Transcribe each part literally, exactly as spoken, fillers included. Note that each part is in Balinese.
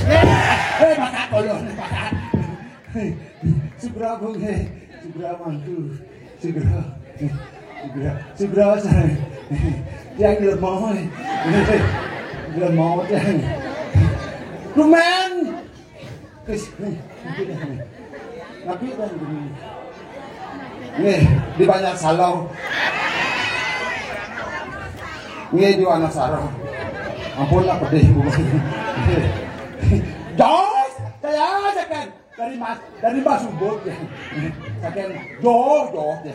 Eh, eh, makat, tolong, makat. Sugra, Bung, eh. Sugra, mangku. Sugra. Sugra. Sugra, saya. Yang lemah, eh. Lemah, yang. Lumen. Wis, nih, nanti dah, nih. Nanti dah, nih. Nih, di banyak salau. Nih, di anak sarong. Ampun lah, pedih, Bu. Jos, saya aja kan. Dari Mas, dari Mas Ubud, ya. Kakek, jos, jos, ya.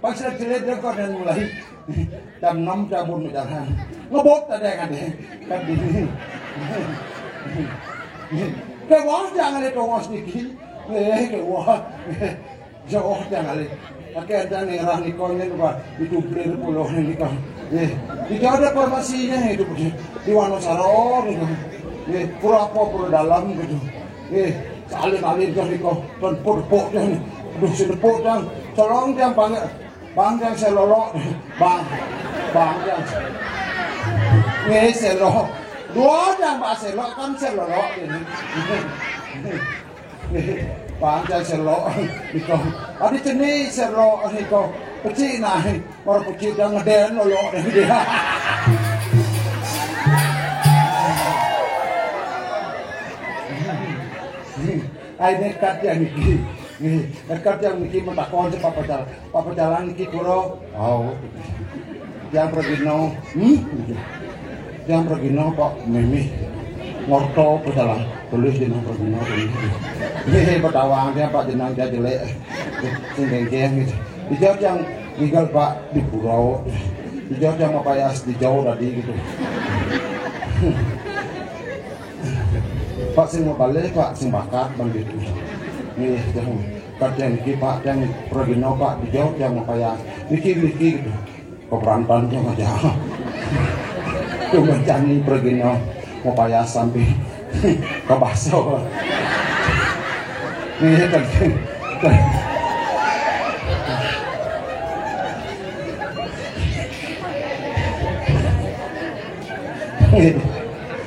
Pas saya jelek, dia kok dan mulai. Jam enam cabut jalan. Ngebut tadi kan deh. Kan di. Kayak wah, jangan ada tongos niki. Eh, kayak wah. Jauh jangan ada. Pakai ada nih, rah nih, kau ini, Pak. Itu beli pulau nih, Pak. Eh, itu ada farmasinya itu, di Wonosaro gitu. Eh, pura apa, pura dalam gitu. Eh, salim-alim tuh nih, kau. Tempur-tempur tuh nih. Aduh, si tempur tuh. Tolong, jangan banyak. Bang, jang selolok. Bang. Bang, jang. Nggih, selok. Dua jang, Pak, selok kan selolok ini. Bang, jang selok. Iko. Adi ceni selok iko. Pecik nah. Baru pecik jang ngeden lolok dia. Ai nekat ya niki. Nggih, nekat ya niki, metakon si Papa Jalan. Papa Jalan niki kula. Oh. Tiang pragina. Hmm? Tiang pragina, Pak, mimih. Ngorta Papa Jalan. Tulis jeneng pragina, tulis. Nggih, petawang tiang, Pak, jeneng tiang jelek. Sing kengkeng gitu. Dijawab tiang ninggal, Pak, di pura. Dijawab tiang mapayas dijauh tadi gitu. Pak, sing mau balik, Pak, sing bakat, Bang, gitu. Nih, yang kat yang niki, Pak, yang pragina, Pak, dijauh yang mau kaya niki, niki, gitu. Keberantan tuh aja. Tuh, mencani pragina, mau payah sampai ke baso. Nih, kan.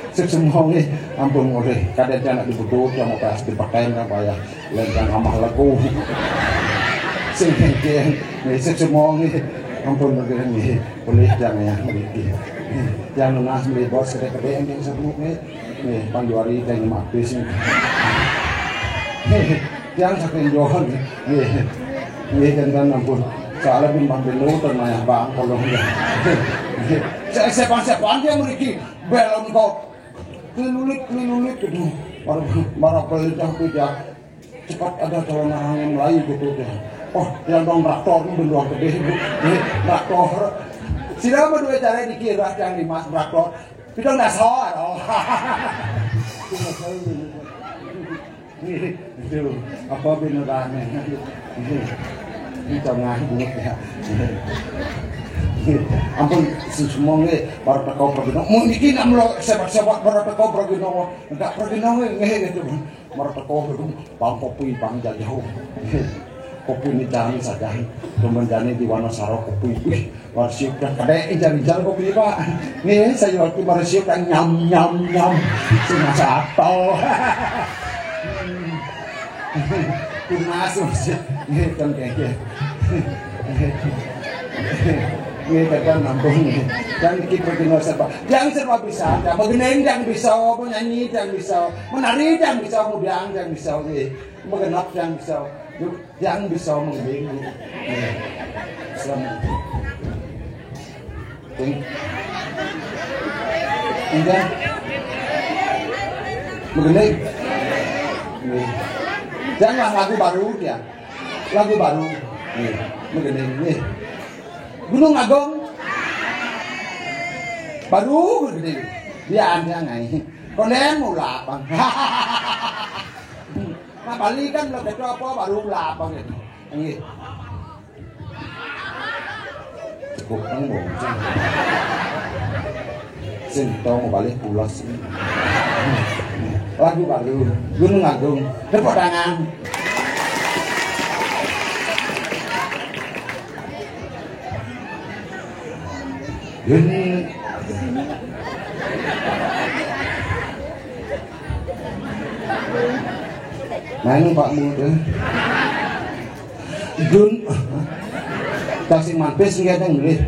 Sik semua nggih, ampun mulih. Kadang anak dibutuh, yang mau pas dipakai, nggak payah. Lentang amah lagu. Sing kengkeng, nggih, sik semua nggih. Ampun mulih nggih. Boleh jangan ya, nggih. Yang nunas beli bos, gede-gede, yang satu nggih. Nggih, panjuari, yang mati sih. Yang saking John, nggih. Nggih, jangan ampun. Soalnya bimbang belu, termayah bang, kalau nggih. Nggih. Saya, saya, saya, dia meriki. Belum kok. Kelilulit, kelilulit gitu. Marah, marah balik dah tu dia. Cepat ada calon orang yang lain gitu dia. Oh, yang dong traktor ni bendua gede gitu. Eh, traktor. Sila berdua cara dikira yang lima traktor. Kita nggak salah. Oh. Itu apa beneran? Ini tengah buat ya. Ampun, semua nggih, baru teko pragina. Mun iki nak melo sepak-sepak baru teko pragina. Enggak pragina nggih, nggih gitu. Baru teko gitu, bang kopi, bang jajah. Kopi ini jangan saja. Teman jani di Wonosaro kopi. Wih, baru siup yang kedek, injar-injar kopi, Pak. Nih, saya waktu baru siup yang nyam, nyam, nyam. Sing sato. Tunas, Mas. Nggih, ten kengkeng. Nggih, kadang nampung. Dan iki pergi serba. Yang serba bisa, yang begending yang bisa, menyanyi yang bisa, menari yang bisa, ngudiang yang bisa, nggih. Begenap yang bisa. Yuk, yang bisa menggending. Nggih. Selamat. Sing. Enggak. Begending. Nggih. Jangan lagu baru ya. Lagu baru. Nggih. Begending. Nggih. Gunung Agung. Baru gede. Dia ada ngai. Konen mula, Bang. Nah, balikan lo ketua apa baru mula, Bang, gitu. Nggih. Cukup, Bang, bonceng. Sing to mau balik pulas. Lagu baru, Gunung Agung. Tepuk tangan. Gun. Main Pak Muda. Gun. Kasih mampir sing kadang nulis.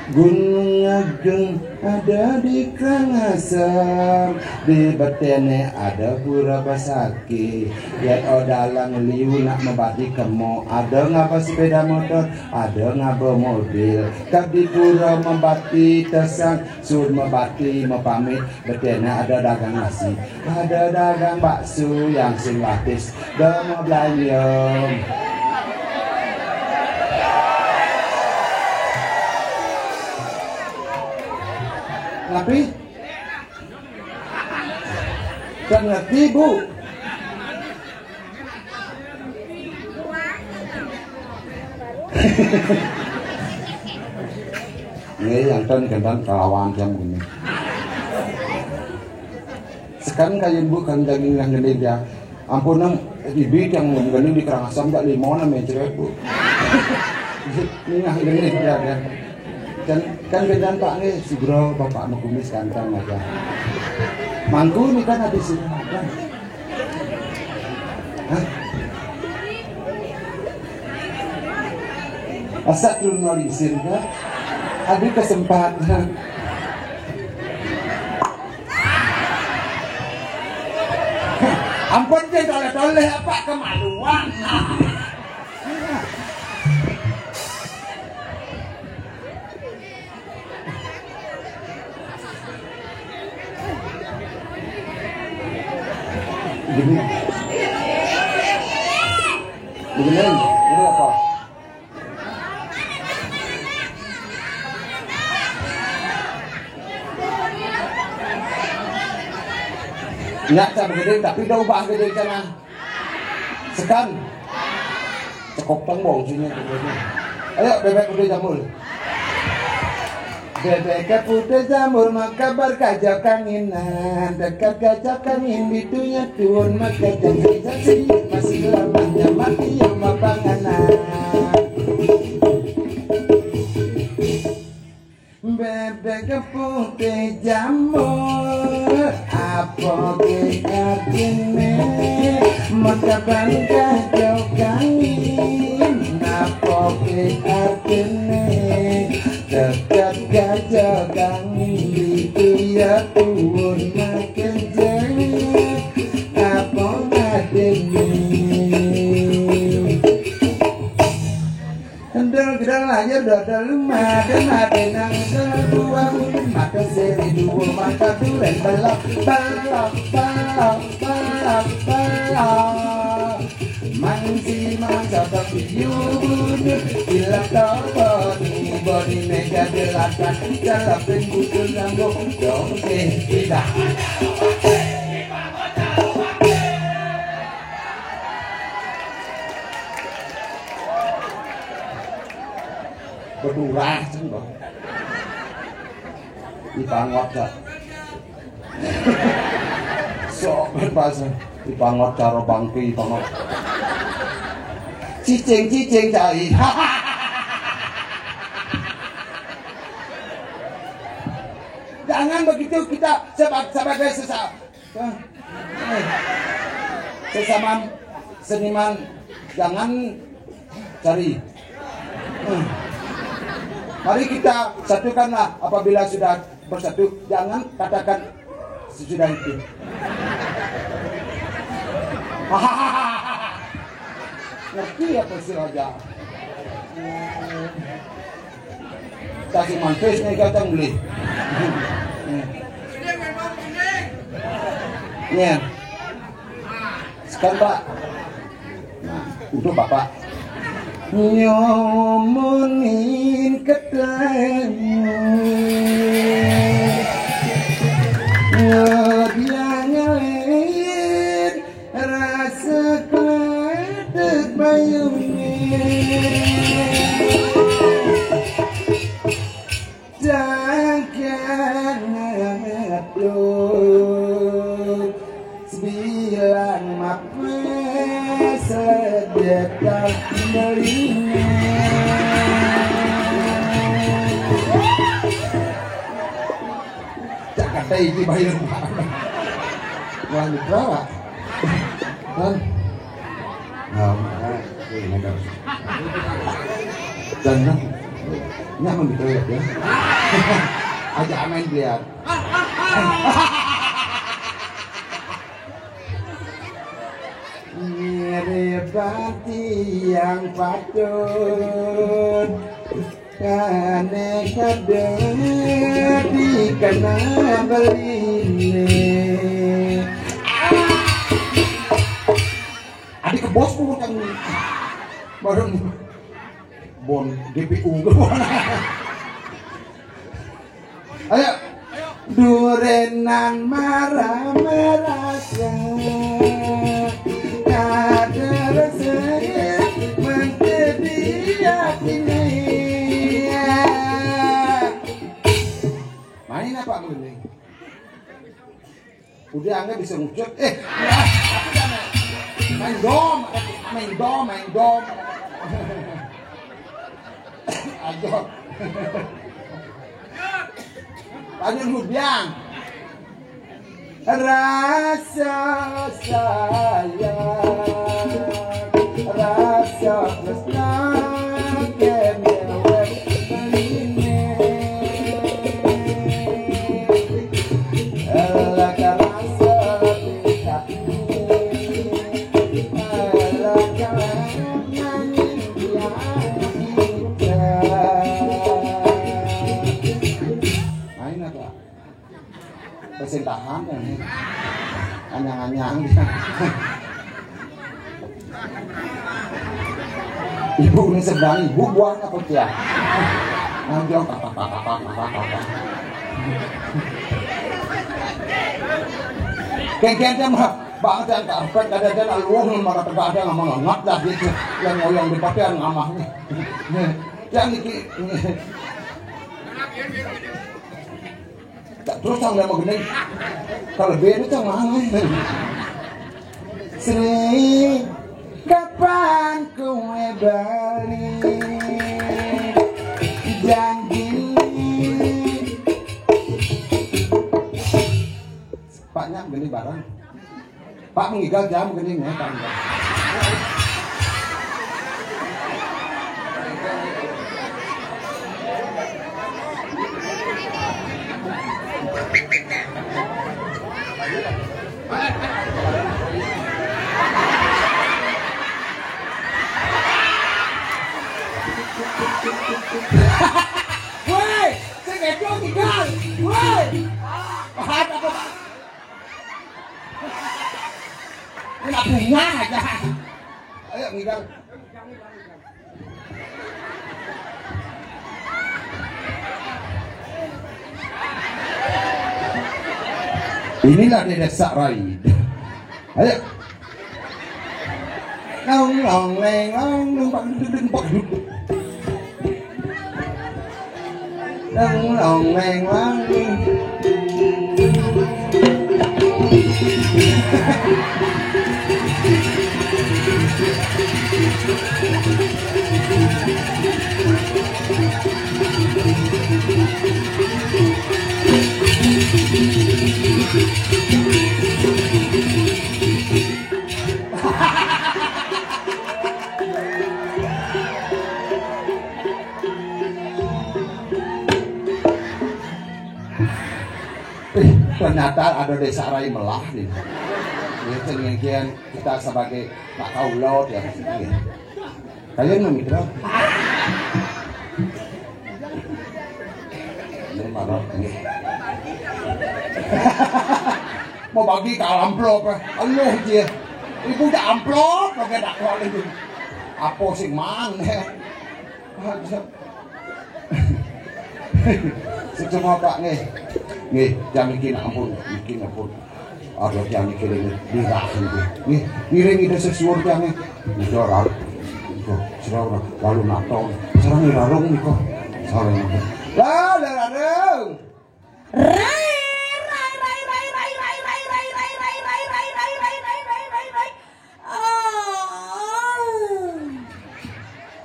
Gunung Agung ada di Karangasem, di Betene ada Pura Pasaki. Lihat odalan liu nak mebati kemo, ada ngapa sepeda motor, ada ngapa mobil. Kat di Pura Mebati tesang, sur Mebati mepamit, Betene ada dagang nasi, ada dagang bakso yang sing lapis, dama belanja. Ngapi? Kan ngerti, Bu? Ini yang ten kentan kelawan jam ini. Sekarang kayu, Bu, kan daging yang gede dia. Ampun, nang, ibi yang gede di Karangasem tak lima, nang mencret, Bu. Ini yang gede dia, dia. Kan, kan beda, Pak, nih, segera Bapak mau kumis ganteng aja. Mangku ini kan habis ini. Hah? Asa turun nolisin, kan? Ada kesempatan. Ampun, dia toleh-toleh apa kemaluan. Begini. Begini, ini apa? Nyak tak begini, tapi dah ubah gede sana. Sekan. Cekok tembong sini. Ayo, bebek putih jambul. Bebek putih jambul, maka berkaja kanginan. Dekat kaja kangin, bitunya tuun, maka jangan jadi. Masih lamanya mati yang mapanganan. Bebek putih jambul, apa ke artine? Maka bangka jauh kangin, apa ke artine? Tetap gajah kangin, itu ya tuun makan jauh. Apa ngadene? Kendel gedal aja dodol made made nang dua ulun mata seri dua mata duren balap balap balap balap balap. Mansi mangsa tapi yubun bila tau boni boni mega delapan jalapin butuh lambung dong eh tidak. Bedurah, cen, Bang. Ipangot, Kak. Sok, ben, pas. Ipangot, cara bangke, ipangot. Cicing, cicing, cai. Jangan begitu kita seba-, sebagai sesama. Hah? Eh, sesama seniman, jangan cari. Eh. Mari kita satukanlah apabila sudah bersatu, jangan katakan sesudah itu. Ngerti apa sih raja? Kasih mantis nih kata beli. Ya. Sekarang Pak. Nah, untuk Bapak. Nyomonin ketemu. Ngebiangelin rasa kledek bayunin. Jangan ngeluh, bilang mape sedekat belinya. Cak kata iki bayar. Lanjut berapa? Hah? Nah, makanya, eh, nggak tahu. Dan, nah, nyaman gitu ya. Aja main biar. Mirip hati yang patut. Aneh kadang dikena beline. Adik ke bos bukan bareng bon G P U. Ayo. Durenan marah merasa ada rasa menjadi hatinya. Main apa, Bun? Udah nggak bisa ngucap. Eh, ya, aku udah main, main dom, main dom, main dom. Aduh. Lanjut, Bun, biang. Rasa sayang, rasa tresna kene wis beline. Elak rasa tingkahmu, elak nanging yang indah. Main apa? Persintahan ya. Anyang-anyang. Ibu ini sedang ibu buang apa dia? Nang bilang tak tak tak tak tak tak tak. Kengkeng dia mah banget yang karpet ada dia lalu mah kata ada ngamah ngap dah gitu. Yang ngoyong di pakai ngamahnya. Yang iki. Tak terus sang nama gini. Kalau beda sang mana? Sri, kapan kue balik janji? Paknya gini barang. Pak mengigal jam gini nih, Pak. Woi, saya ngedong ikan. Woi. Paham apa, Pak? Ini bunga aja. Ayo, ngigal. Inilah dia desa Rai. Ayo. Long long leng long, numpak duduk, numpak duduk. Long long leng long. Eh, ternyata ada desa Rai Melah nih. Ya, demikian kita sebagai Pak Kaula ya. Iya. Kalian mau mitra? Ini marah nih. Mau bagi ke amplop ya. Aluh dia. Ibu dah amplop pakai dakwah itu. Apa sih, Mang? Sejengok, Pak, nggih. Nggih, jam niki nak ampun, niki ampun. Aduh, jam niki ring dirah niki. Nggih, ngiring ida sesuwur jam nggih. Ida rarung. Ida sira ora lalu naton. Sareng rarung nika. Sareng. Lah, lah, rarung. Rai, rai, rai, rai, rai, rai, rai, rai, rai, rai, rai, rai, rai, rai, rai, rai, rai, rai, rai, rai. Oh.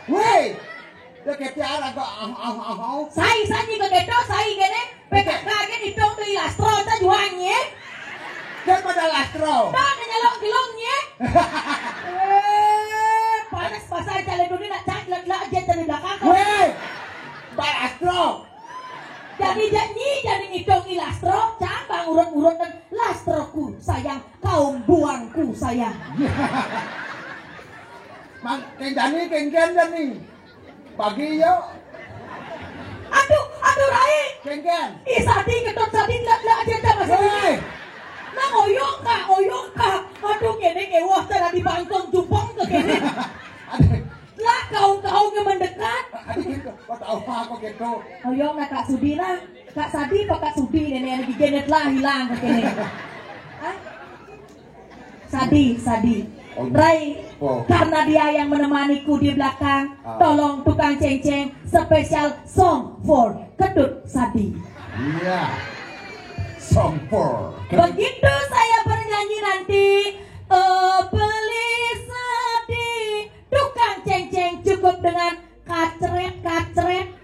Woi, dia ketiara kok, ah, ah, ah, ah. Sai, sai, kok keto, sai, kene. P K K ke dihitung di lastro, ta juangnya. Dia pada lastro. Dah, nyelong gelongnya. Eh, panas pasar jalan dunia nak cak, lak, lak, aja dari belakang. Woi, Pak Lastro. Jadi, jadi, jadi ngitung i lastro, cang bang urut-urut dan lastroku sayang, kaum buangku sayang. Mang, keng jani, keng ken jani. Pagi yo. Aduh, aduh, Rai. Keng ken. Ih, sadi, ketut sadi, lak, lak, aja, aja, masih. Hei. Nah, oyong, Kak, oyong, Kak. Aduh, kene kewah, cara di bangkong, jupong ke kene. Aduh. Lah, kaung-kaungnya mendekat. Aduh, gitu. Kok tahu apa gitu? Oyong, nah, Kak Sudi lah. Kak Sadi apa Kak Sudi, nenek, nenek, genet lah, hilang, kene. Hah? Sadi, Sadi. Oh, iya. Rai, oh, karena dia yang menemaniku di belakang, ah, tolong tukang ceng-ceng, special song for Kedut Sadi. Iya. Song for Kedut. Begitu saya bernyanyi nanti, oh, beli sedih, tukang ceng-ceng cukup dengan kacret-kacret.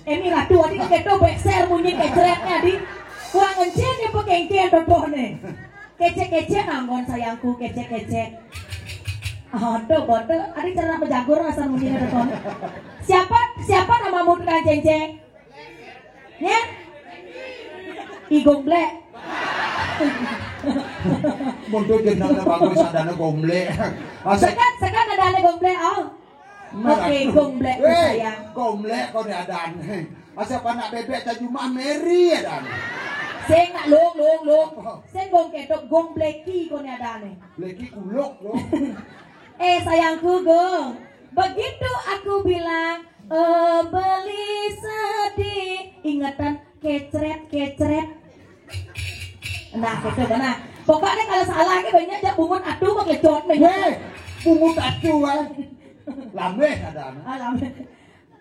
Emi ratu adi keto bekser munyi kecretnya, di. Kurang encen ya pekengke dodohne. Kecek-kecek anggon sayangku, kecek-kecek. Aduh, bodoh. Adi cara bejagur asal munyi dodohne. Siapa, siapa namamu tukang ceng-ceng? Ya? I Gomblek. Mundur jenengnya bagus, adanya Gomblek. Masa sekat, sekat adanya Gomblek, oh. Nah, oke, Gomblek, eh, sayang. Gomblek kau ni adaan. Masa panak bebek tajumah Mary adaan. Sing nak lung, lung, lung. Apa? Sing gong ketok, Gombleki kau ni adaan. Bleki kuluk, lung. Eh, sayangku, Gong. Begitu aku bilang, "Oh, beli sedih." Ingetan, kecret, kecret. Nah, gitu, nah. Pokoknya kalau salah, ini banyak aja bungut atu, mau kecot, banyak. Weh, bungut atu, weh. Lameh ada anak. Ah, lameh.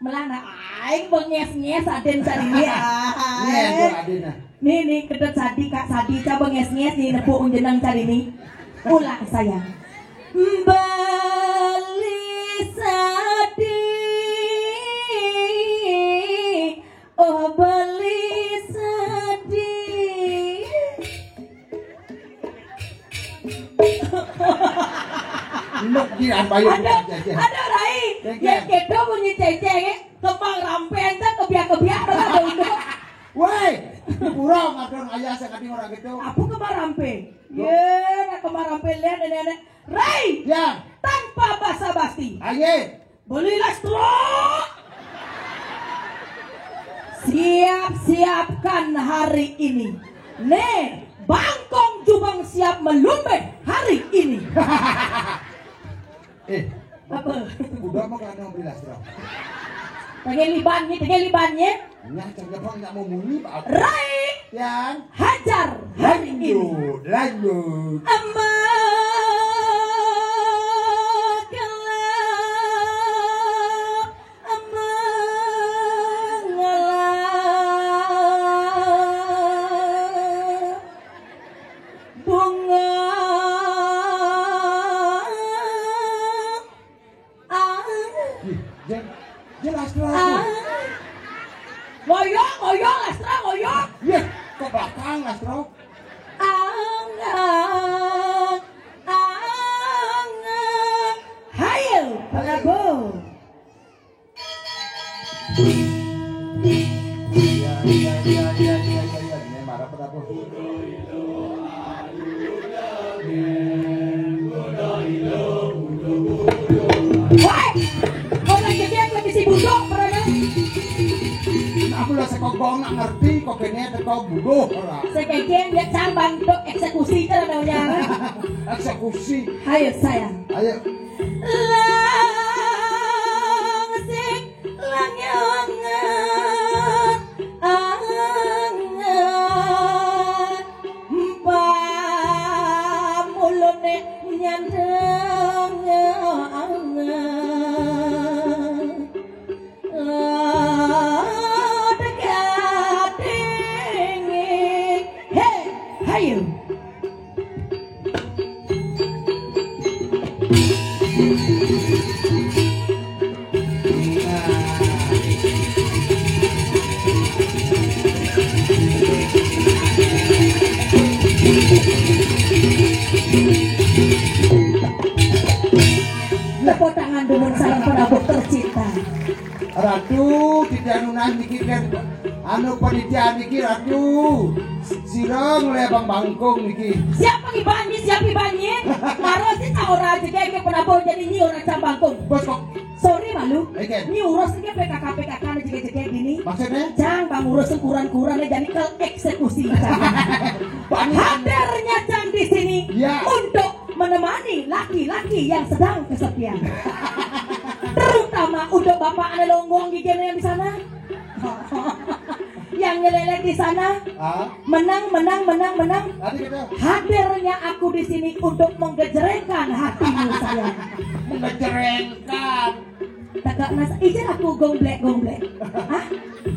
Melana, aing benges-nges aden cari dia. Iya, itu aden, nah. Nih, nih, Kedut Sadi, Kak Sadi, coba nges-nges nih, nepuk jeneng cari nih. Ulang, sayang. Beli sedih, oh, beli sedih. Nduk di ampayu. Aduh, aja, aja. Aduh, Rai. Ceng, ya, ceng. Gitu bunyi ceng-ceng, eh. Kembang rampe, ente kebiak-kebiak, kena bau itu. Woi, pura ngadon ayah saya kadang orang gitu. Apa kembang rampe? Loh. Ye, nak kembang rampe, lihat, nenek-nenek. Rai. Ya. Tanpa basa-basi. Aye. Beli lastro. Siap-siapkan hari ini. Nih, bangkong jubang siap melumbe hari ini. Eh, apa? Udah mau kena beli lastro. Pengen libannya, pengen libannya. Nah, cang Jepang nggak mau muni, Pak. Rai. Yang hajar hari ini. Lanjut, lanjut. Ama kelak, ama ngelak. Bunga. Ah. Ih, Jeng, Jeng, Lastro. Ah. Ngoyong, ngoyong, Lastro, ngoyong. Iya, ke belakang, Lastro. Angga, angga, hayo, Prabu. Iya, iya, iya, iya, iya. Ini marah apa apa? Woi! Kok lagi dia lagi si budok, berada? Aku lah sekogong nggak ngerti, kok kene teko budok ora. Sekegeng dia cambang dok eksekusi cara namanya. Eksekusi. Ayo sayang. Ayo. Langsing langit anget pamulune nyandeng anget. Lodek atinge. Hei, hayu. Tepuk tangan dumun sareng penabuh tercinta. Ratu, titiang nunas niki kan anu panitia niki Ratu. Sira nglebang bangkung niki. Siapa ibanyi, siapa ibanyi? Ngaros sih ora jegege penabuh jadi nyi ora cambangkung. Bos kok. Sorry malu. Eken. Nyi urus iki P K K P K K jegege gini. Maksudnya? Jang bang urus ukuran-ukuran jadi ke eksekusi. Bang. Hadirnya Jang di sini. Ya. Untuk menemani laki-laki yang sedang kesepian. Terutama untuk bapak ane longgong gigirnya di sana. Yang nyeleleh di sana. Ah? Menang, menang, menang, menang. Tadi kita. Hadirnya aku di sini untuk menggejrengkan hatimu sayang. Menggejrengkan. Tegak nas, izin aku gomblek, gomblek. Hah?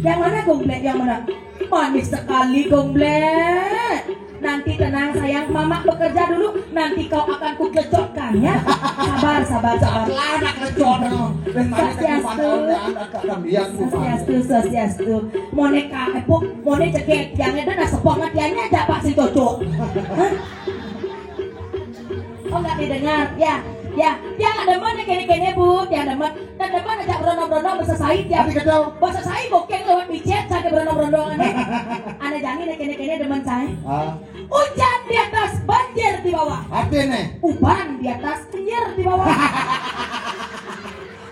Yang mana gomblek? Yang mana? Manis sekali gomblek. Nanti tenang sayang, mama bekerja dulu. Nanti kau akan kugecotkan ya. Sabar, sabar, sabar. Lah anak ngecot. Wis manis. Swastiastu. Anak kembiak. Swastiastu, swastiastu. Mone ka, eh, pok, mone ceget. Yang ada nasi banget ya, ini ada apa sih cocok? Hah? Oh, nggak didengar. Ya, ya. Dia nggak demen nih kene-kene, Bu. Dia demen. Nggak demen aja berono-berono bahasa Said ya. Tapi kedau. Bahasa Said bokeng lewat micet, sampai berono-berono aneh. Aneh jangan nih kene-kene demen saya. Ah. Hujan di atas, banjir di bawah. Artinya? Uban di atas, kenyir di bawah.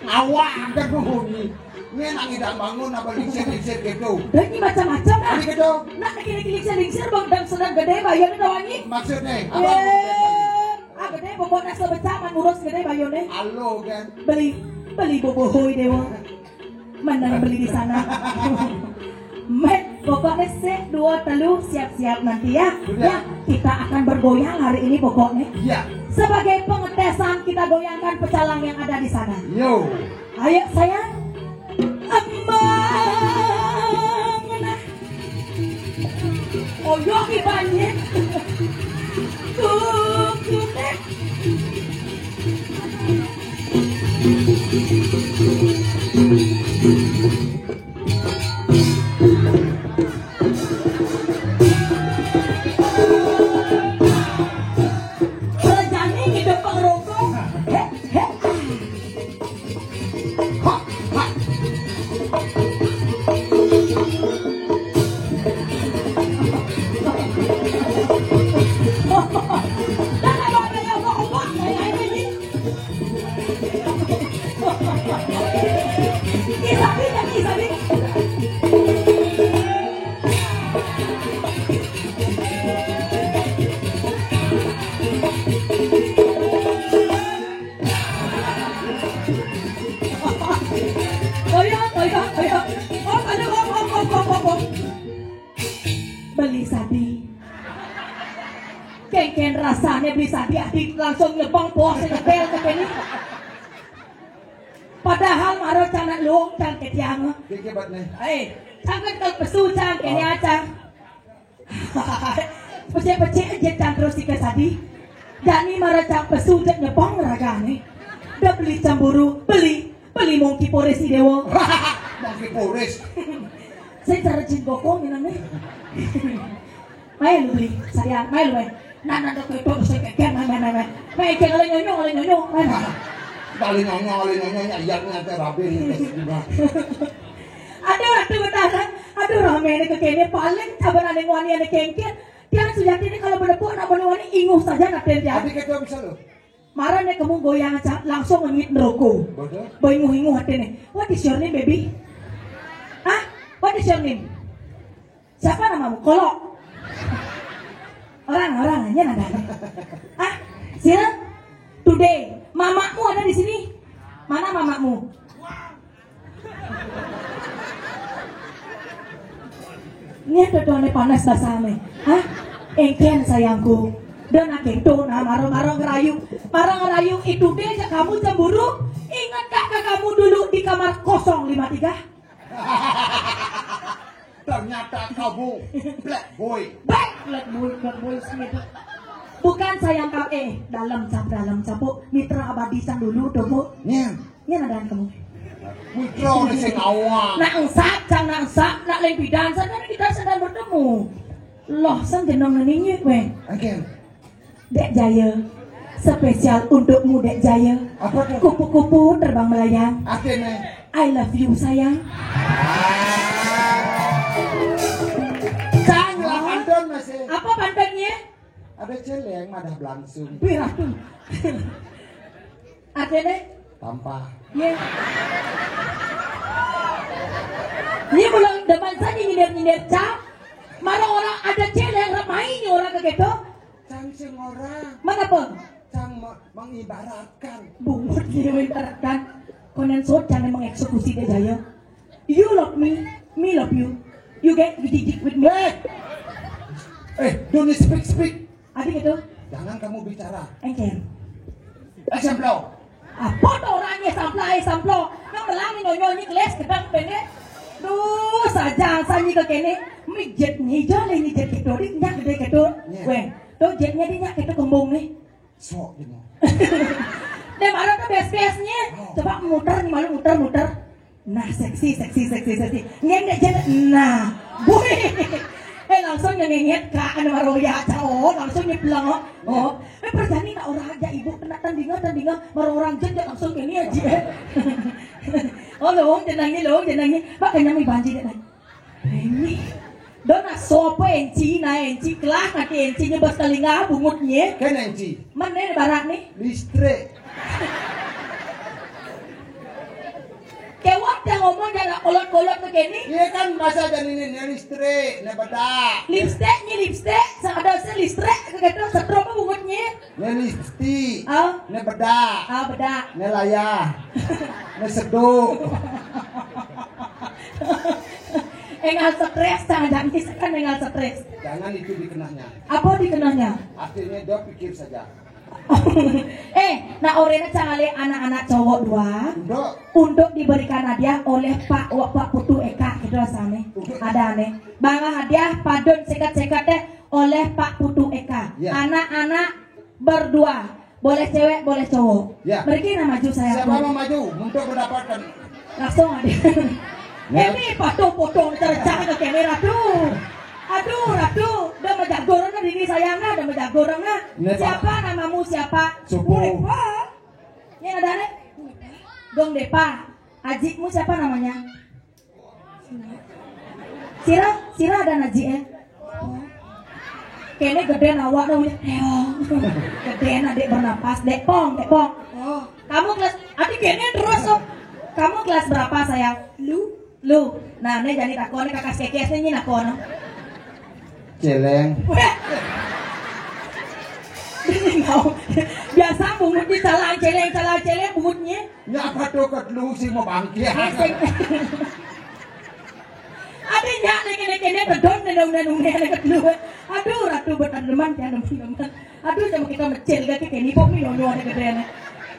Awak angkat penghuni. Ini nang idang bangun apa lingsir-lingsir gitu. Dan ini macam-macam lah. Ini gitu. Nak lagi-lagi lingsir-lingsir bang dan sedang gede bayarnya doang ini. Maksudnya? Apa? Eh, ah gede pokoknya sebecah man urus gede bayarnya. Halo kan. Beli, beli bobohoy dewa. Mana yang beli di sana? Met, pokoknya se dua telu siap-siap nanti ya. Udah. Ya, kita akan bergoyang hari ini pokoknya. Iya. Sebagai pengetesan kita goyangkan pecalang yang ada di sana. Yo. Ayo sayang. Embang nah. Oyo ki banjir. Kukunek. Rejane ngidep pengrokok. Hek, hek. Ha, ha. Dah kalau ada yang mau ubah, saya ini. Beli sadi. Kengken rasanya beli sadi adik langsung nyebang bos nyetel ke sini. Padahal maro canak luung can ketiang. Iki bat nih. Eh, cangket kal pesu can kene acan. Pecek-pecek aja can terus tiga sadi. Dani mara can pesu jak nyebang ragane. Dah beli cemburu, beli, beli mongki pores di dewa. Mongki pores. Saya cara jin gokong ini nih. Main lu beli, sayang, main lu main. Nah, nah, tuh, tuh, tuh, saya keker, main, main, main, main. Main, kayak oleh nyonyo, oleh nyonyo, main. Kali nyonyo, kali nyonyo, ya, iya, nyantai rapi, ini, terus juga. Aduh, aduh, betaran. Aduh, rame nih kekene paling saban ane wani ane kengken. Tiang Sujati ini kalau berdebu anak wani-wani inguh saja naten tiang. Adi ketua bisa lo. Marah nih kamu goyang aja langsung ngit neroko. Bodoh. Boinguh-inguh hati nih. What is your name, baby? Hah? What is your name? Siapa namamu? Kolo. Orang, orang aja nada. Ah, sira. Today, mamamu ada di sini. Mana mamamu? Ini ada tuh panas basah nih. Hah? Engken sayangku. Dan akhir tuh nah marong-marong ngerayu. Marong ngerayu itu deh kamu cemburu. Ingatkah kamu dulu di kamar kosong lima tiga? Ternyata kamu black boy. Baik, black boy, black boy Smith. Bukan sayang kau eh dalam cap dalam cap, Bu. Mitra abadi sang dulu tuh, Bu. Nya, Ini ada kamu. Withdraw di sing awang. Nak engsap, cang nak engsap, nak lempidan saja kita sedang bertemu. Loh, sang jenong ngeninyi gue. Again. Dek Jaya. Spesial untukmu, Dek Jaya. Apa tuh? Kupu-kupu terbang melayang. Akhirnya. I love you, sayang. Cang lah pantun masih. Apa pantunnya? Ada celeng madah langsung. Wih, ratu. Artinya? Tampah. Iya. Ini belum depan saja nyindir-nyindir, Cang. Marah orang ada celeng, ramai orang ke gitu. Cang sing orang. Mana, Bang? Cang me- mengibaratkan. Bungut dia mengibaratkan. Konen sot jangan mengeksekusi dia, Jaya. You love me, me love you. You get dididik with me. Eh, eh, don't speak speak. Adi gitu. Jangan kamu bicara. Engken. Eh, samplo. Apa tuh orangnya sampla, eh, samplo? Nang belang ni nyonyo ni kelas kedang pendek. Duh, saja sanyi ke kene. Mijet ni jale ni jet gitu, di nyak gede gitu. Iya. Weh, tuh jetnya di nyak gitu kembung nih. Sok gitu. Deh, mana tuh best-bestnya? Coba muter nih, malu muter-muter. Nah, seksi, seksi, seksi, seksi. Ngendek jet. Nah, boy. Eh, langsung nyengenget kak anu maroya cao, langsung nyebleng. Oh, eh perjani nak orang aja ibu kena tandingan tandingan, baru orang jet jet langsung ini aja. Oh, lo jenangnya lo jenangnya, makanya mi banji deh. Ini. Dona sopo enci na enci kelah nanti encinya bos telinga bungutnya. Kan enci. Mana nih barak nih? Listrik. Kewat yang ngomong jangan kolot-kolot ke kene. Iya kan masa dan ini ne listrik, ne bedak. Lipstick ni lipstick, ada se listrik ke gitu, setrum bungutnya. Ne lipstik. Ah. Ne bedak. Ah, bedak. Ne layah. Ne seduk. Enggak stres, jangan jangan kan enggak stres. Jangan itu dikenanya. Apa dikenanya? Akhirnya dia pikir saja. Eh, nah orena cangale anak-anak cowok dua Untuk untuk diberikan hadiah oleh Pak Wak Pak Putu Eka gitu rasanya. Ada nih. Bangga hadiah padun sekat-sekat deh oleh Pak Putu Eka. Ya. Anak-anak berdua, boleh cewek, boleh cowok. Ya. Mereka yang maju saya. Siapa mau maju untuk mendapatkan? Langsung ada. Ya. Ini patung-patung cercah ke kamera tuh. Aduh, Ratu, udah menjagorong kan ini sayangnya, udah menjagorong kan. Ini, Pak. Siapa namamu siapa? Subuh. Ini ada nih. Gong Depa. Ajikmu siapa namanya? Sira, Sira ada naji eh. Kene gede awak dong. Gede adik bernapas, Dek Pong, Dek Pong. Oh, kamu kelas, adik kene terus tuh. Kamu kelas berapa sayang? Lu, lu. Nah, ini jadi takon kakak sekes ini nakon. Celeng. Weh. Ini mau. Biasa bungut di calang celeng, calang celeng bungutnya. Nyapa tuh ke lu sih mau bangkit. Ada nyak nih kene kene kedon dan udah nunggu nih kedua. Aduh, Ratu bertanaman ya teman-teman. Aduh, sama kita mecil gak kayak ini kok nih nyonyo ada gede nih.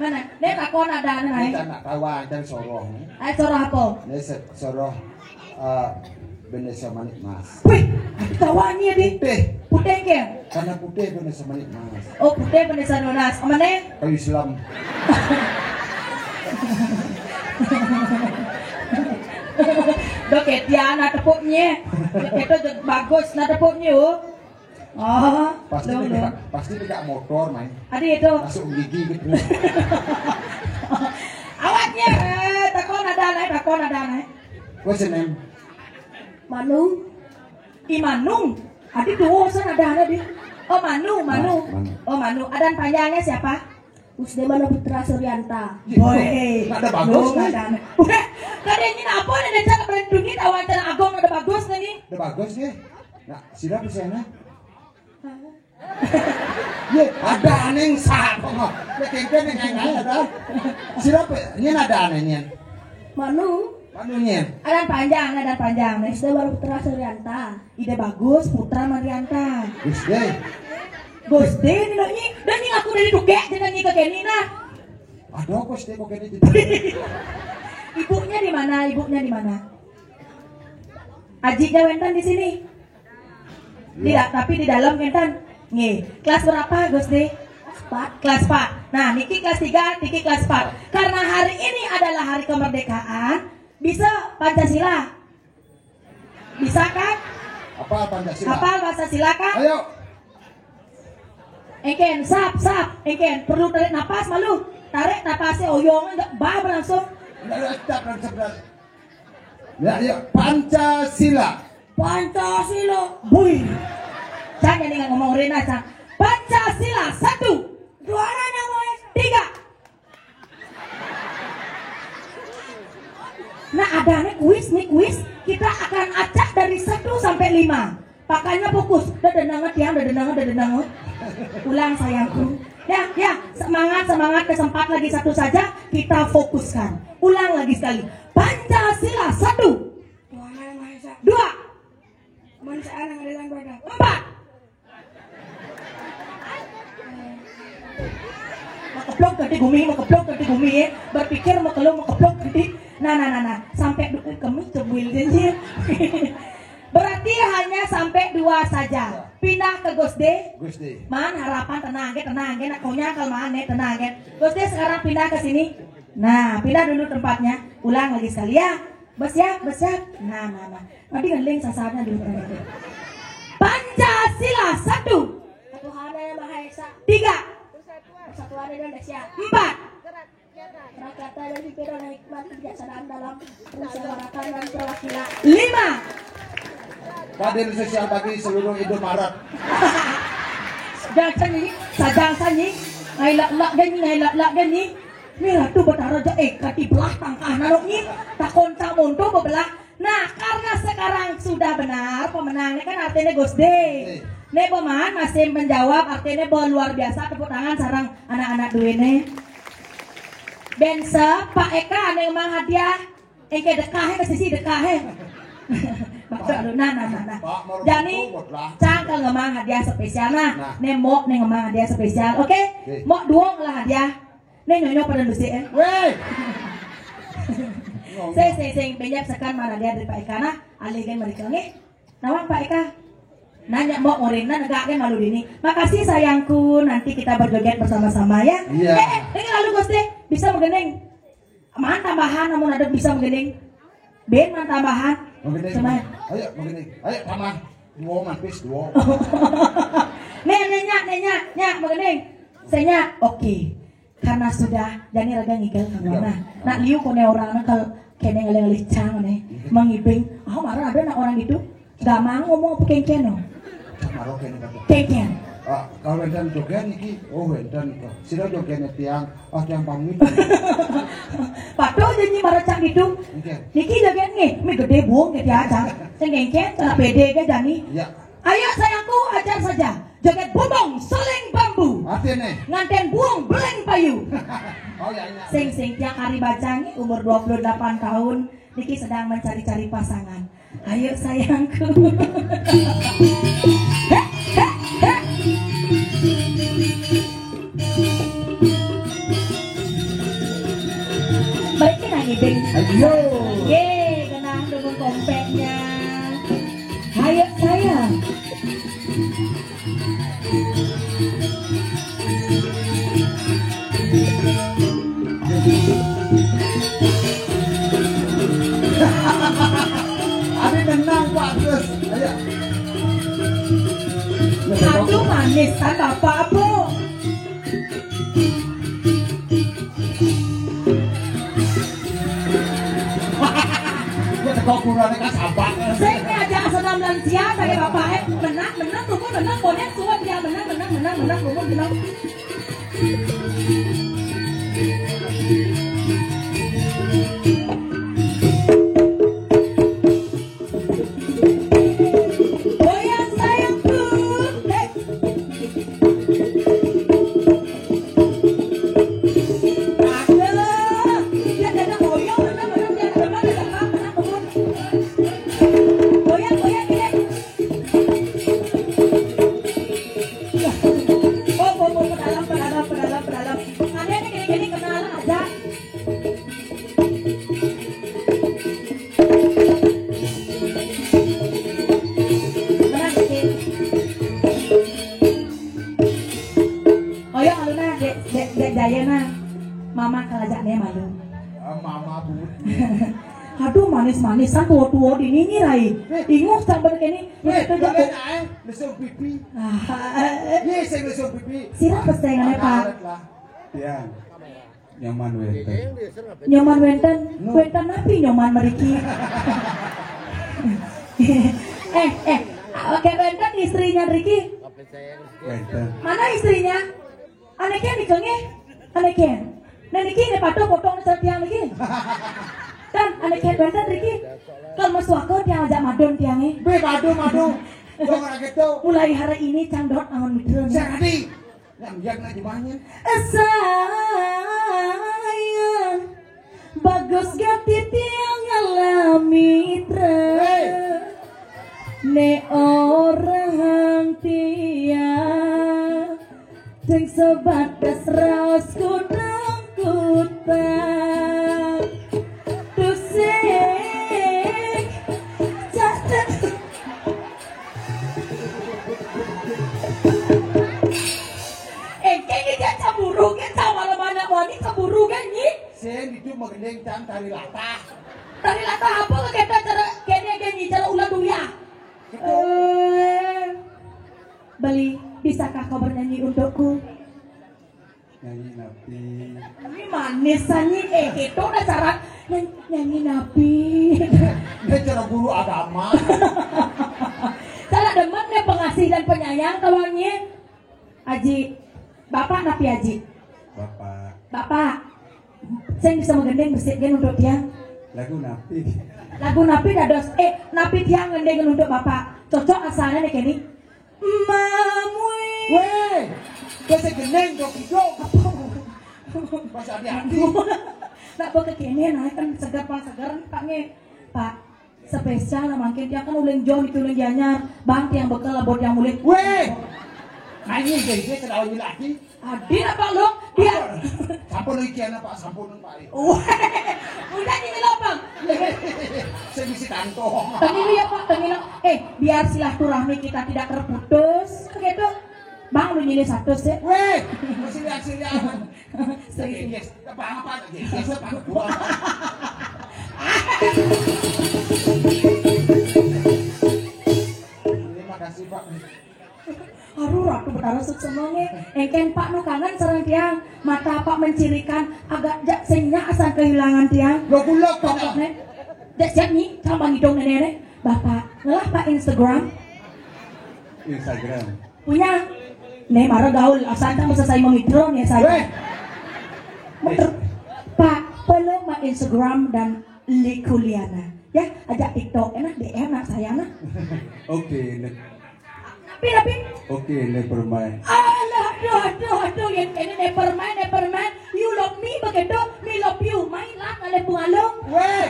Mana? Nih takon ada nih. Kita nak tawa dan sorong. Ayo soroh apa? Ini se- soroh eh bendesa manik mas. Wih, tawanya di Putih. Putih ke? Karena putih bendesa manik mas. Oh, putih bendesa nunas. Mana? Kayu selam. Dok ya, dia anak tepuknya. Kita bagus nak tepuknya, oh. Oh, Pasti dong, pegang, dong. Pasti pegang motor main. Ada itu. Masuk gigi gitu. Awaknya, eh, takon ada nih, takon ada nih. What's your name? Manu. Imanung. Adi tuwo san ada ada di. Oh, Manu, Manu. Manu. Oh, Manu. Adan panjangnya siapa? Gus Demana Putra Suryanta. Boy. Nggak ada bagus, Nggak nih. Ada. Udah, kada ingin apa nih, Deca, kada dunia, awan tanah agung ada bagus nih. Ada bagus nih. Nah, sila di sana. Ye, ada aning satu. Ya, kengken yang lain ada. Sila pe, ini ada anehnya. Manu. Manu nyen. Adan panjang, adan panjang. Gus Demana Putra Suryanta. Ide bagus, Putra Marianta. Gus Dé. Gus Dé, ini dok nyi. Dan nyi aku dari tukek, jangan nyi ke Kenny nah. Aduh, Gus Dé kok kene gitu. Ibunya di mana? Ibunya di mana? Ajinya wénten di sini. Tidak, tapi di dalam wénten. Nggih. Kelas berapa, Gus Dé? Empat. Kelas empat. Nah, niki kelas tiga, niki kelas empat. Karena hari ini adalah hari kemerdekaan, bisa Pancasila. Bisa kan? Apa Pancasila? Apa bahasa sila kan? Ayo. Engken, sap, sap, engken. Perlu tarik napas malu. Tarik napasnya oyong enggak bah langsung. Enggak ada stop langsung. Ya, ya, Pancasila. Pancasila. Bui. Saya nih ngomong Rina, Cang. Pancasila satu. Dua, tiga. Nah, ada nih kuis, nih kuis. Kita akan acak dari satu sampai lima. Makanya fokus. Dadenangan tiang, dadenangan, dadenangan. Ulang sayangku. Ya, ya, semangat, semangat, kesempat lagi satu saja. Kita fokuskan. Ulang lagi sekali. Pancasila satu. Tuhan yang Maha Esa. Dua. Kemanusiaan yang adil dan beradab. Empat. Makeplok ganti gumi, makeplok ganti gumi ya. Berpikir makelo makeplok ganti. Nah, nah, nah, nah. Sampai du- kami cebuil dia. Berarti hanya sampai dua saja. Pindah ke Gus Dé. Gus Dé. Man, harapan tenang, ke tenang, ke nak konyang kalau man, nih, tenang, ke. Gus Dé sekarang pindah ke sini. Nah, pindah dulu tempatnya. Ulang lagi sekali ya. Bersiap, bersiap. Nah, nah, nah. Nanti ngeling sasarannya dulu. Pancasila satu. Ketuhanan yang Maha Esa. Tiga. Persatuan Indonesia. Empat. Kerakyatan dan pikiran hikmat kebijaksanaan dalam permusyawaratan dan perwakilan. Lima. Keadilan sosial bagi seluruh Indomaret. Jangan sanyi, sajang sanyi. Ngai lak lak gani, ngai lak lak gani. Ni Ratu Betara ja eh kati belah tangkah nanok ni. Takon tak monto bebelah. Nah, karena sekarang sudah benar pemenangnya kan artinya Gus Dé. Nih peman masih menjawab artinya bahwa luar biasa tepuk tangan sarang anak-anak duene. Bensa, Pak Eka ane emang hadiah. Engke dekah ke sisi dekah. Maksud lu nah nah nah nah. Jani cangkel ngemang hadiah spesial nah. Nih mok nih ngemang hadiah spesial. Oke? Mok duong lah hadiah. Nih nyonyo pada besi eh. Weh. Saya saya saya banyak sekan mana dia dari Pak Eka nah. Alih kan mereka nih. Nawang Pak Eka. Nanya mbok Morena negak kan malu dini. Makasih sayangku, nanti kita berjoget bersama-sama ya. Iya. Eh, eh, ini lalu Gus Dé, bisa menggending. Man tambahan namun ada bisa menggending. Ben man tambahan. Menggending. Cuma. Ayo menggending. Ayo tambah. Dua mampis dua. Nih, nenya, nenya, nyak menggending. Saya oke. Karena sudah, jadi raga ngigel ke mana? Nak liu kone orang nak kalau kene ngalih-ngalih cang nih, mengibing. Ah, marah ada nak orang gitu. Gak mau ngomong apa kengken no. Maro kene kata. Kengken. Ah, kalau wénten joget niki, oh wénten kok. Sira joget tiang, ah tiang pamit. Patuh jadi marah cang gitu. Niki joget nih, mi gede buang ke tiang cang. Sing kengken, cara pede ke jani. Iya. Ayo sayangku, ajar saja. Joget bumbung, suling bambu. Artinya? Nganten buang beleng payu. Oh ya ya. Sing sing tiang hari bacang umur dua puluh delapan tahun niki sedang mencari-cari pasangan. Ayo sayangku. Heh, heh, heh. Balik ke nangis deh. Ayo. Ye, kenang dukung kompeknya. Ayo sayang. Ada tenang Pak Agus. Ayo. Aduh manis kan Bapak apa? Gue teko kurangnya kan sabar. Saya Sia saya bapak, eh, menang, menang, turun, menang, bonek, suwun, ya, menang, menang, menang, menang, turun, menang. Goyang sayangku, eh. Aduh, dia dada goyang, menang, menang, dia menang, menang, menang, turun. Goyang, goyang, goyang. Oh, oh, oh, pedalam, pedalam, pedalam, pedalam. Ada yang gini-gini kenal aja. Mana dikit? Oh ya, aluna, dek, dek, dek, jaya nah. Mama kalajaknya malu. Ah, mama bu. Aduh, manis-manisan tua-tua di nini rai. Ingus campur kene. Eh, itu boleh jatuh. Nah, eh, mesum pipi. Ah, eh, eh. Iya, saya mesum pipi. Sira pesengannya, Pak. Karet lah. Ya. Nyaman wenten. Nyaman wenten. No. Wenten napi nyaman meriki? Eh, eh. Oke, wenten istrinya Riki. Wenten. Mana istrinya? Aneh kan dikenge? Aneh kan? Nah, niki ne patuh potong sel tiang niki. Kan aneh kan wenten Riki. Kalau mas wako tiang ajak madon tiang, eh. Be, madu, madu. Jangan gitu. Mulai hari ini cang dot angon mitra. Saradi. Yang yang nak jumahnya. Sayang, bagus gati tiang ngalami mitra. Hei. Ne orang tiang. Sing sebatas raos kudang kutang. Tusing. Catet. Eh, kayak gini aja cemburu, kan sama mana wani cemburu kan, Nyi? Saya hidup mengendeng dan tari latah. Tari latah apa ke kita cara kene kene cara ulah duya? Gitu. Eh, Beli, bisakah kau bernyanyi untukku? Nyanyi napi? Ini manis sanyi, eh, itu udah cara nyanyi, nyanyi napi. Ini cara guru agama. Salah demen nih pengasih dan penyayang kawannya. Aji, bapak napi Aji? Bapak. Bapak, saya bisa menggendeng besit kan untuk tiang. Lagu napi? Lagu napi dados, eh, napi tiang gendeng untuk bapak. Cocok asalnya nih kene. Mamui. Weh, kese geneng dok hidung. Pas hati-hati. Nak bawa ke kene, nah kan segar, Pak, segar, Pak, nge. Pak, spesial lah mangkin. Dia kan uling jauh itu, uling janyar. Bang, tiang bekel lah buat yang mulik. Weh, nanya deh, dia ketawa lagi. Adin apa lo? Dia. Sampun lagi kiana, Pak, sampun, Pak. Weh, udah gini lo, Bang. Saya misi kantong. Tengil ya, Pak, tengil. Eh, biar silaturahmi kita tidak terputus, begitu. Bang, lu nyilih satu sih. Weh, masih lihat, sih lihat. Serius. Yes, apa, apa, yes, yes, apa, apa. Terima kasih, Pak. Aduh, Ratu Betara sukses banget. Engken Pak nu kangen sareng tiang. Mata Pak mencirikan agak jak senyak asal kehilangan tiang. Lo kulak, Pak. Nek, jak siap nih, sama hidung nenek. Bapak, ngelah Pak Instagram? Instagram. Punya. Nih, marah gaul, asal kamu selesai memikro nih saya. Weh. Muter. Pak, follow my Instagram dan Likuliana. Ya, ajak TikTok, enak D M nak saya nah. Oke, ne- Tapi, tapi. Oke, never mind. Alah, aduh, aduh, aduh, yang ini never mind, never mind. You love me begitu, me love you. Main lah, ngalih bungalung. Weh.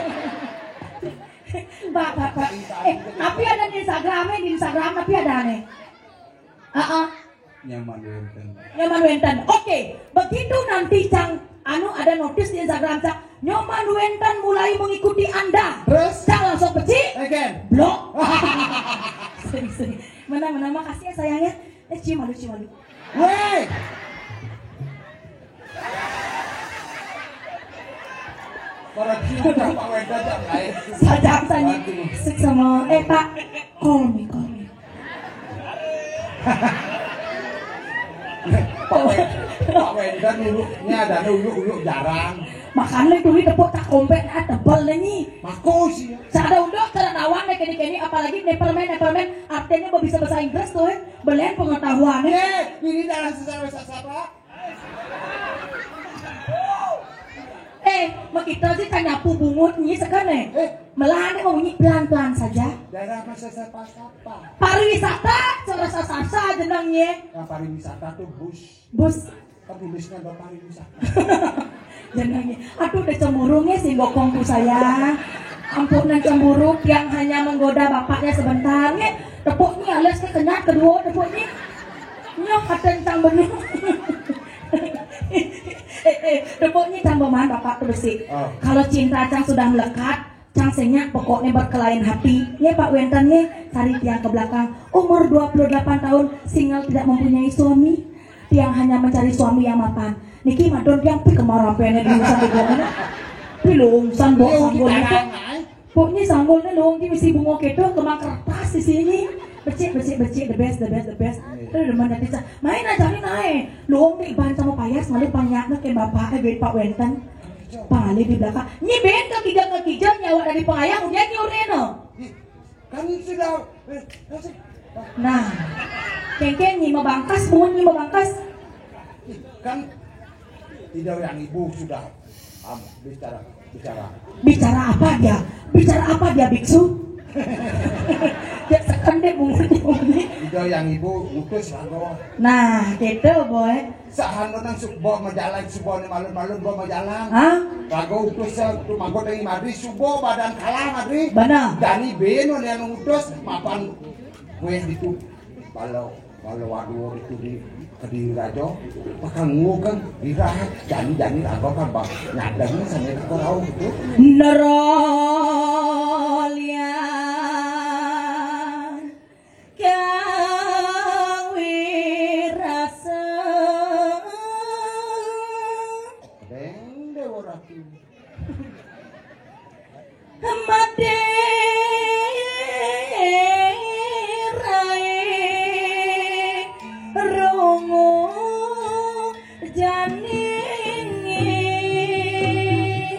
Pak, Pak, Pak. Eh, tapi ada di Instagram, eh, di Instagram tapi ada nih. Heeh. Nyaman wenten. Nyaman wenten. Oke, begitu nanti Cang anu ada notis di Instagram Cang, nyaman wenten mulai mengikuti Anda. Terus? Cang langsung peci. Again. Blok. Sering, sering. Mana, mana, makasih ya sayangnya. Eh, cium malu, cium malu. Weh. Para cium dah Pak Wenda dah lain. Sadar tadi. Aduh. Sik sama, eh, Pak, call me, call me. Pak Wenda, Pak Wenda dulu, ini ada uyuk-uyuk jarang. Makanya tuh, tepuk tak kompet, ah, tebel nih. Mako sih. Sada unduk, kada kawan deh, kini-kini, apalagi nih permen, nih permen, artinya bisa bahasa Inggris tuh, eh. Belen pengetahuan, eh. Eh, ini dalam sejarah bahasa siapa? Eh, makita sih tanyapu bungut nyi sekan, eh. Eh. Melane mau nyi pelan-pelan saja. Daerah masa siapa-siapa? Pariwisata, cara sasasa jenengnya. Yang pariwisata tuh bus. Bus. Kan tulisnya ada pariwisata. Jenengnya. Aduh, udah cemburunya sih gokongku saya. Ampunan cemburu yang hanya menggoda bapaknya sebentar. Nih, tepuknya alias kekenyat kedua tepuknya. Nyoh kata cang bener. Eh, eh, tepuknya cang beman bapak tuh besi. Oh. Kalau cinta cang sudah melekat, cang senyap pokoknya berkelain hati. Ya Pak Wenten nih, cari tiang ke belakang. Umur dua puluh delapan tahun, single tidak mempunyai suami. Tiang hanya mencari suami yang mapan. Niki madon tiang pi kemarapennya di urusan di gua. Pi lungsan bawa sanggul itu. Pokoknya sanggulnya lung di misi bunga gitu, kemang kertas di sini. Becik, becik, becik, the best, the best, the best. Terus demen nanti sa-, main aja nih naik. Lung di ban sama payas, malu banyaknya kayak bapaknya, duit Pak Wenten. Paling di belakang. Nyi ben ke tiga ke tiga nyawa dari pengayah, udah nyuri no. Kan sudah, eh, kasih. Nah, kengkeng nyi mabangkas, bungut nyi mabangkas. Kan tidak yang ibu sudah, am, bicara, bicara. Bicara apa dia? Bicara apa dia, biksu? Dia tekan deh bungut nyi. Tidak yang ibu utus lagu. Nah, gitu, boy. Sahan menang subo majalan, subo ni malun-malun bo majalan. Hah? Rago utus sa tu mago dari madri, subo badan kalah madri. Benar. Dani beno ni anu utus, mapan kue ditu. Balo, balo waduh ditu di Kediri Rajo. Pakan ngukan, dirah, dani, dani rago kan ba-, nyadang ni sampai ke korau gitu. Nerolia. Kang Wirasa. Deng Dewa Ratu. Made rai rungu janingi.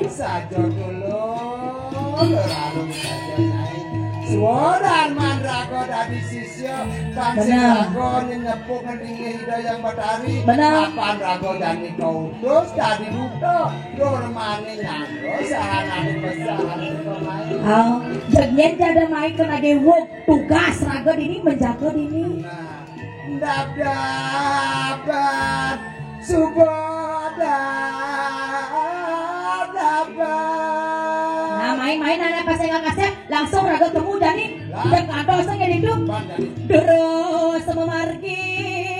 Saja dulu, berarung saja, Nyai. Suodan mandrago dadi sisya, tansih rago nyepuk ngeningi Ida Yang Batari. Benar. Kapan rago jani kau utus dadi duta, durmane nyanggo sahanane pesahan itu, Nyai. Oh, jegnya jada mai kena gewuk tugas raga dini menjaga dini. Nah. Dap, dap, dap. Suba, dap, dap, dap. Nah, main-main anak pas saya kasih langsung raga temu jani. Lah. Tidak kantong saya gitu. Terus sama margi.